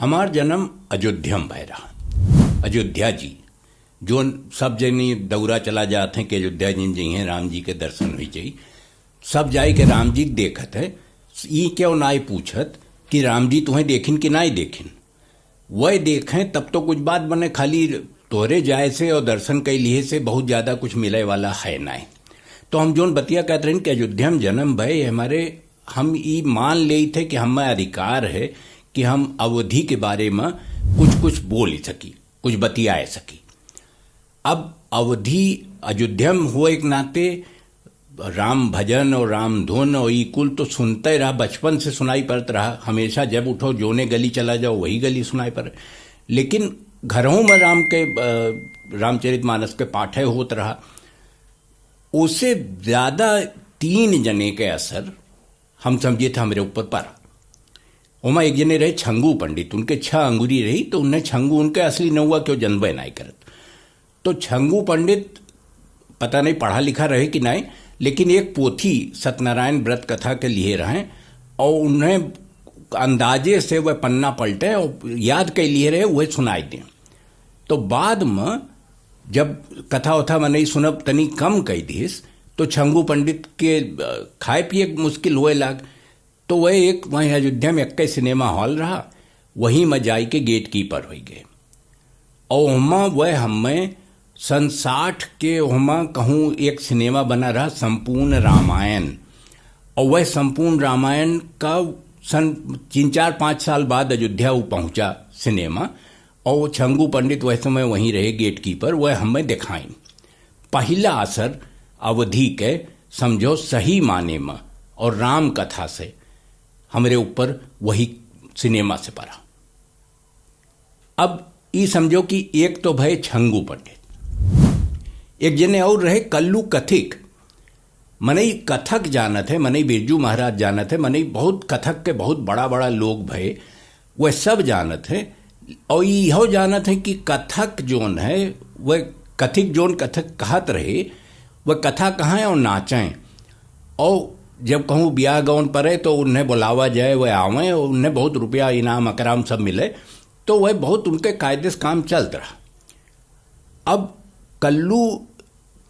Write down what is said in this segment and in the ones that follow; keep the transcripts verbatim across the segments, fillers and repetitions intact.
हमार जन्म अयोध्या में भय रहा। अयोध्या जी, जोन सब जनी दौरा चला जात हैं कि अयोध्या जी जइहें, राम जी के दर्शन हुई जाई। सब जाई के राम जी देखत है, ई क्यों नाई पूछत कि राम जी तुहें देखिन कि नाई देखिन। वह देखें तब तो कुछ बात बने, खाली तोहरे जाए से और दर्शन कइ लिए से बहुत ज्यादा कुछ मिले वाला है नाई। तो हम जोन बतिया कहत रहन कि अयोध्या में जन्म भय हमारे, हम ई मान लेई थे कि हमें अधिकार है कि हम अवधी के बारे में कुछ कुछ बोल सकी, कुछ बतियाए सकी। अब अवधी अयोध्या में हुए के नाते राम भजन और राम धुन और ई कुल तो सुनते रहा, बचपन से सुनाई पड़त रहा। हमेशा जब उठो जोने गली चला जाओ वही गली सुनाई पड़े। लेकिन घरों में राम के, अ, रामचरित मानस के पाठे होत रहा। ओसे ज्यादा तीन जने के असर हम समझिए थे हमरे ऊपर पड़ा। ओमा एक जने रहे छंगू पंडित, उनके छह अंगुरी रही, तो उन्हें छंगू उनके असली नौवा क्यों जनबे नाई करत। तो छंगू पंडित पता नहीं पढ़ा लिखा रहे कि नाई, लेकिन एक पोथी सत्यनारायण व्रत कथा के लिए रहे और उन्हें अंदाजे से वह पन्ना पलटे और याद के लिए रहे, वह सुनाई दें। तो बाद में जब कथा उथा मनई सुनब तनी कम कई दिस, तो छंगू पंडित के, अ, खाए पिए के मुश्किल होए लाग। तो वह एक वहीं अयोध्या में एक्के सिनेमा हॉल रहा, वहीं में जाई के गेटकीपर होई गए। और ओमा वह हमें सन साठ के ओमा कहूँ एक सिनेमा बना रहा संपूर्ण रामायण। और वह संपूर्ण रामायण का सन तीन चार पाँच साल बाद अयोध्या वो पहुँचा सिनेमा। और वो छंगू पंडित वह समय वहीं रहे गेटकीपर, वह हमें दिखाइन। पहिला असर अवधी के समझो सही माने में और राम कथा से हमरे ऊपर वही सिनेमा से पड़ा। अब ई समझो कि एक तो भय छंगू पंडित, एक जने और रहे कल्लू कथिक। मनई कथक जानत है, मनई बिरजू महाराज जानत है, मनई बहुत कथक के बहुत बड़ा बड़ा लोग भय, वह सब जानत है। और इहो जानत है कि कथक जोन है, वह कथिक जोन कथक कहत रहे, वह कथा कहें और नाचें। और जब कहूँ ब्याह गौन पड़े तो उन्हें बुलावा जाए, वह आवें और उन्हें बहुत रुपया इनाम अकराम सब मिले। तो वह बहुत उनके कायदे से काम चलत रहा। अब कल्लू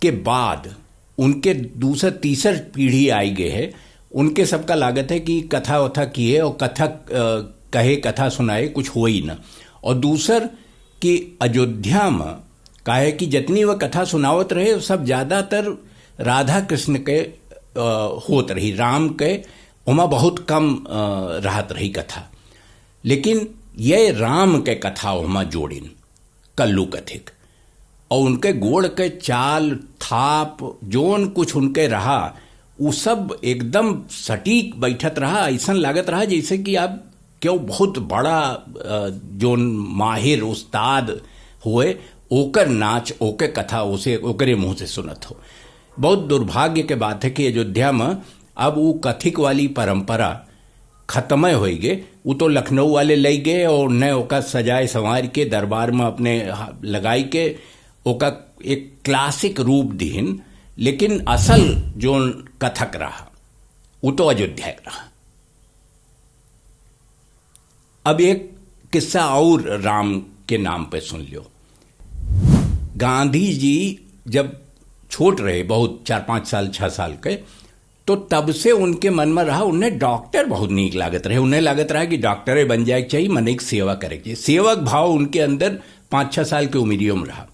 के बाद उनके दूसर तीसर पीढ़ी आई गए है, उनके सबका लागत है कि कथा वथा किए और कथा, अ, कहे, कथा सुनाए, कुछ होई ना। और दूसर कि अयोध्या में काहे कि जितनी वह कथा सुनावत रहे, सब ज्यादातर राधा कृष्ण के, अ, होत रही, राम के ओमा बहुत कम, अ, रहत रही कथा। लेकिन ये राम के कथा ओमा जोड़िन कल्लू कथिक। और उनके गोड़ के चाल, थाप, जोन कुछ उनके रहा, उ सब एकदम सटीक बैठत रहा। ऐसन लागत रहा जैसे कि आप क्यों बहुत बड़ा, अ, जोन माहिर उस्ताद होए, ओकर नाच, ओके कथा, ओसे, ओकरे मुंह से सुनत हो। बहुत दुर्भाग्य के बात है कि अयोध्या में अब उ कथिक वाली परंपरा खत्म होई गए। उ तो लखनऊ वाले लई गए और उन्हें ओका सजाए संवार के दरबार में अपने ह-, लगाई के ओका एक क्लासिक रूप दिहिन, लेकिन असल जोन कथक रहा, उ तो अयोध्या के रहा। अब एक किस्सा और राम के नाम पे सुन लियो। गांधी जी जब छोट रहे, बहुत चार पाँच साल, छह साल के, तो तब से उनके मन में रहा, उन्हें डॉक्टर बहुत नीक लागत रहे। उन्हें लागत रहा कि डॉक्टरे बन जाए के चाहिए, मनई के सेवा करे के चाहिए। सेवक भाव उनके अंदर पाँच छह साल के उमिरियों में रहा।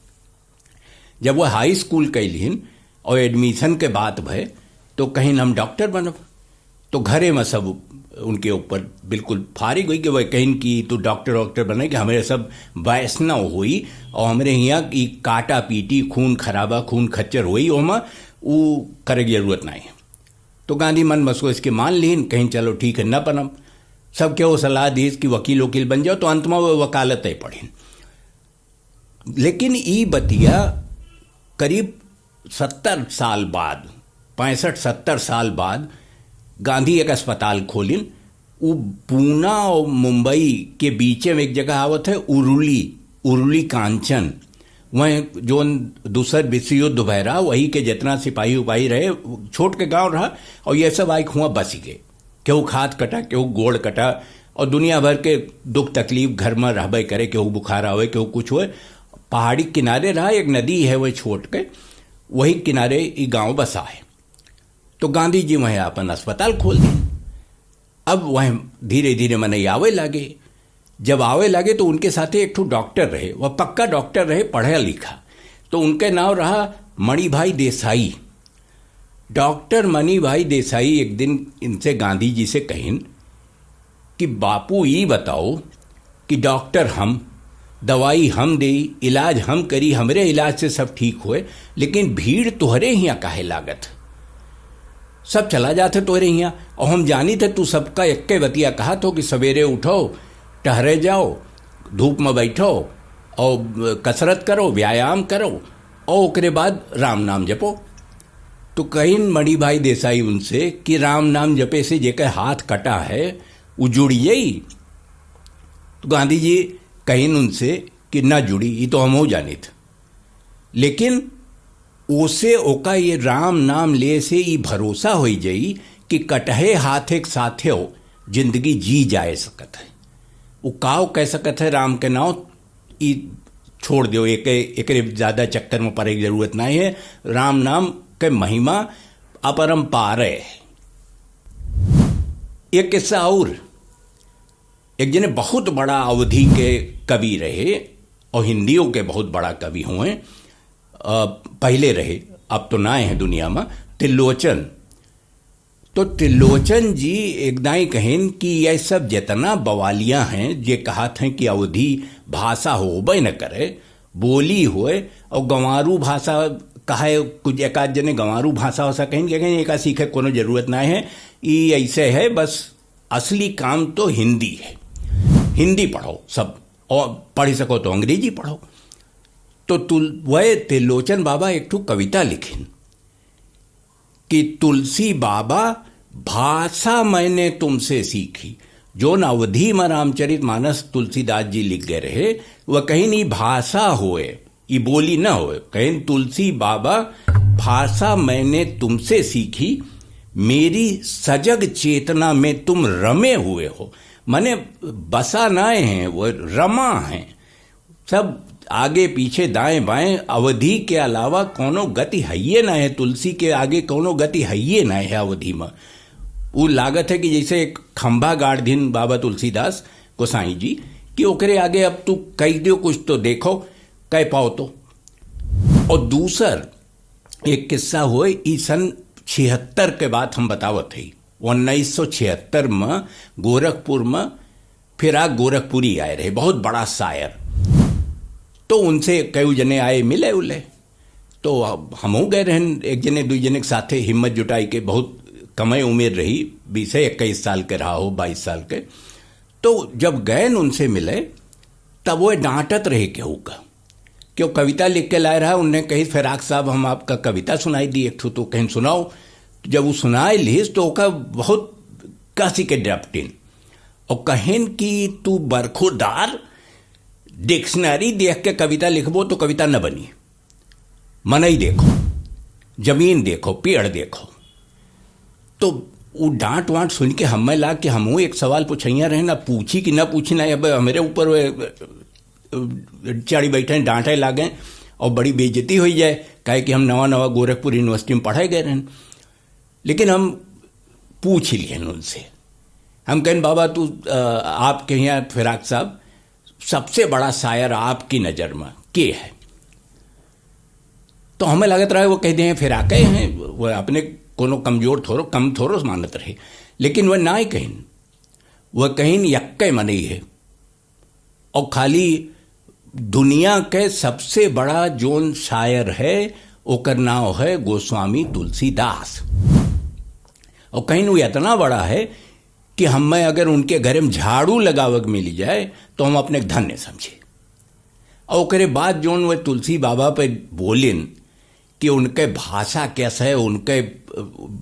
जब वह हाई स्कूल कैलिन और एडमिशन के बात भय, तो कहिन हम डॉक्टर बनब। तो घरे में सब उनके ऊपर बिल्कुल फारिग हुई कि वह कहिन कि तू डॉक्टर वॉक्टर बने कि हमरे सब वैष्णव हुई और हमरे यहाँ ई काटा पीटी, खून खराबा, खून खच्चर हुई, ओमा उ करे के जरूरत नहीं है। तो गांधी मन में सोच के मान लीन, कहिन चलो ठीक है, न बनब। सब केहू सलाह दीस कि वकील वकील बन जाओ, तो अंत में वो वकालत ही पढ़िन। लेकिन ई बतिया करीब सत्तर साल बाद, पैंसठ सत्तर साल बाद गांधी एक अस्पताल खोलिन। उ पूना और मुंबई के बीचे में एक जगह आवत है, उरुली, उरुली कांचन। वह जोन दूसर विश्व युद्ध भय रहा, वही के जितना सिपाही उपाही रहे, छोट के गांव रहा, और ये सब आइक हुआ बस गए। केहू खात कटा, केहू गोड़ कटा, और दुनिया भर के दुख तकलीफ घर में रहबे करे, केहू बुखार आवे, केहू कुछ होए। पहाड़ी के किनारे रहा, एक नदी है वह छोट के, वही किनारे ई गांव बसा है। तो गांधी जी वहीं अपन अस्पताल खोल दिए। अब वह धीरे धीरे मनई आवे लागे। जब आवे लागे तो उनके साथे एक ठो डॉक्टर रहे, वह पक्का डॉक्टर रहे, पढ़ा लिखा। तो उनके नाम रहा मणिभाई देसाई। डॉक्टर मणिभाई देसाई एक दिन इनसे, गांधी जी से कहिन कि बापू, ई बताओ कि डॉक्टर हम, दवाई हम देई, इलाज हम करी, हमरे इलाज से सब ठीक होए, लेकिन भीड़ तोहरे हियाँ काहे लागत? सब चला जात है तोहरे हियाँ, और हम जानित है तू सबका एक्के बतिया कहत हो कि सवेरे उठो, टहरे जाओ, धूप में बैठो, और कसरत करो, व्यायाम करो, और ओकरे बाद राम नाम जपो। तो कहिन मणिभाई देसाई उनसे कि राम नाम जपे से जेकर हाथ कटा है, उ जुड़ी जाई? तो गांधी जी कहिन उनसे कि ना जुड़ी, ई तो हमहू जानित। लेकिन ओसे ओका ये राम नाम ले से ई भरोसा होई जाई कि कटहे हाथ एक साथे हो, जिंदगी जी जाए सकत है। उ काव कह सकत है राम के नाव, ई छोड़ दियो, एक, एकरे ज्यादा चक्कर में पड़े की जरूरत नहीं है। राम नाम के महिमा अपरंपार है। एक किस्सा और, एक जने बहुत बड़ा अवधी के कवि रहे और हिंदियों के बहुत बड़ा कवि हुए, अ, पहले रहे, अब तो ना है दुनिया में, त्रिलोचन। तो त्रिलोचन जी एक दाई कहिन कि ये सब जितना बवालियां हैं, जे कहत हैं कि अवधी भाषा होबे न करे, बोली होए, और गंवारू भाषा कहे, कुछ एक आध जने गंवारू भाषा हो सकें, कि कहें एका सीखे कोनो जरूरत ना है, ई ऐसे है, बस असली काम तो हिंदी है। हिंदी पढ़ो सब, और पढ़ सको तो अंग्रेजी पढ़ो। तो तुल-, वह त्रिलोचन बाबा एक ठो कविता लिखिन कि तुलसी बाबा, भाषा मैंने तुमसे सीखी। जोन अवधी में रामचरित मानस तुलसीदास जी लिख गए रहे, वह कहिन ई भाषा होए, ई बोली न होए। कहिन तुलसी बाबा, भाषा मैंने तुमसे सीखी, मेरी सजग चेतना में तुम रमे हुए हो। माने बसा नाए हैं, वो रमा हैं। सब आगे पीछे दाएं बाएं, अवधी के अलावा कोनो गति हइये ना है, तुलसी के आगे कोनो गति हइये ना है अवधी में। उ लागत है कि जैसे एक खंभा गाड़ दिन बाबा तुलसीदास गोसाई जी, कि ओकरे आगे अब तू कह दियो कुछ तो देखो, कह पाओ तो। और दूसर एक किस्सा होए, ई सन छिहत्तर के बात हम बतावत हई। उन्नीस सौ छिहत्तर में गोरखपुर में फिराक गोरखपुरी आए रहे, बहुत बड़ा शायर। तो उनसे कई जने आए मिले उले, तो अब हमहू गए रहन, एक जने दुई जने के साथे हिम्मत जुटाई के, बहुत कमे उम्र रही, बीसे इक्कीस साल के रहा हो, बाईस साल के। तो जब गए न उनसे मिले, तब वो डांटत रहे केहू का, क्यों कविता लिख के लाए रहा, उनने कही, "फिराक साहब, हम आपका कविता सुनाई दी एक ठो।" तो कहिन, "सुनाओ।" जब वो सुनाए लिहिस, तो ओका बहुत कसी के डपटिन और कहिन कि तू बरखुरदार, डिक्शनरी देख के कविता लिखबो तो कविता न बनी। मनई देखो, जमीन देखो, पेड़ देखो। तो उ डांट वांट सुन के हमें लाग कि हमहू एक सवाल पूछैया रहे ना, पूछी कि ना पूछी ना, अब हमरे ऊपर वे, अ, चढ़ी बैठे, डांटे लागे और बड़ी बेइज्जती होई जाए, काहे कि हम नवा नवा गोरखपुर यूनिवर्सिटी में पढ़े गए रहन। लेकिन हम पूछ ही लिहन उनसे, हम कहें, "बाबा, तू, अ, आपके यहाँ फिराक साहब, सबसे बड़ा शायर आपकी नजर में के है?" तो हमें लगत रहा वो कह दे हैं, "फिराके हैं, वो अपने कोनो कमजोर थोड़ो, कम थोड़ो मानत रहे।" लेकिन वह ना ही कहिन, वह कहिन, "यक्के मनई है, और खाली दुनिया के सबसे बड़ा जोन शायर है, ओकर नाव है गोस्वामी तुलसीदास।" और कहिन वो इतना बड़ा है कि हमें अगर उनके घरे में झाड़ू लगावे के मिल जाए, तो हम अपने धन्य समझे। और ओकरे बाद जोन वे तुलसी बाबा पे बोलिन कि उनके भाषा कैसे, उनके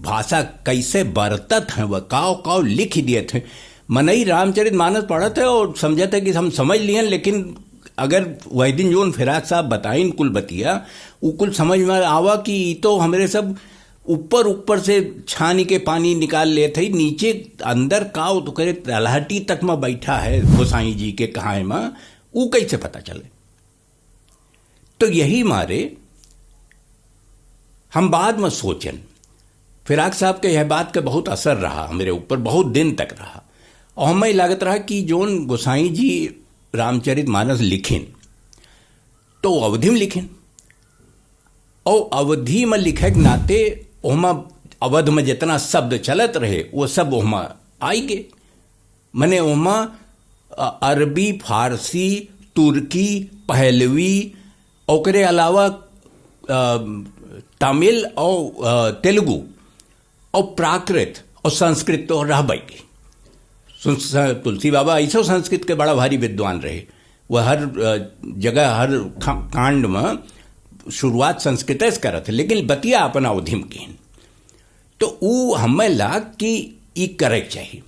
भाषा कैसे बरतत हैं, वह काव काव लिख दिए थे। मनई रामचरित मानस पढ़त है और समझत है कि हम समझ लियन, लेकिन अगर वही दिन जोन फिराक साहब बताइन कुल बतिया, उ कुल समझ में आवा कि ई तो हमरे सब ऊपर, ऊपर से छानी के पानी निकाल लेत है, नीचे अंदर का ओकरे तलहटी तक में बैठा है गोसाई जी के कहाए में, ऊ कैसे पता चले? तो यही मारे हम बाद में सोचन, फिराक साहब के यह बात के बहुत असर रहा हमरे ऊपर, बहुत दिन तक रहा। और हमें लागत रहा कि जोन गोसाई जी रामचरित मानस लिखिन, तो अवधी में लिखिन, और अवधी में लिखे के नाते ओमा अवध में जितना शब्द चलत रहे, वो सब ओमा आई गए। मने ओमा, अ, अरबी, फारसी, तुर्की, पहलवी, ओकरे अलावा, अ, तमिल और, अ, तेलुगु और प्राकृत और संस्कृत तो रहबे की। सुन-, स-, तुलसी बाबा ऐसो संस्कृत के बड़ा भारी विद्वान रहे। वह हर, अ, जगह, हर खा-, कांड में शुरुआत संस्कृत से करत है, लेकिन बतिया अपन अवधी में कीन। तो ऊ हमें लाग कि ई करे के चाही।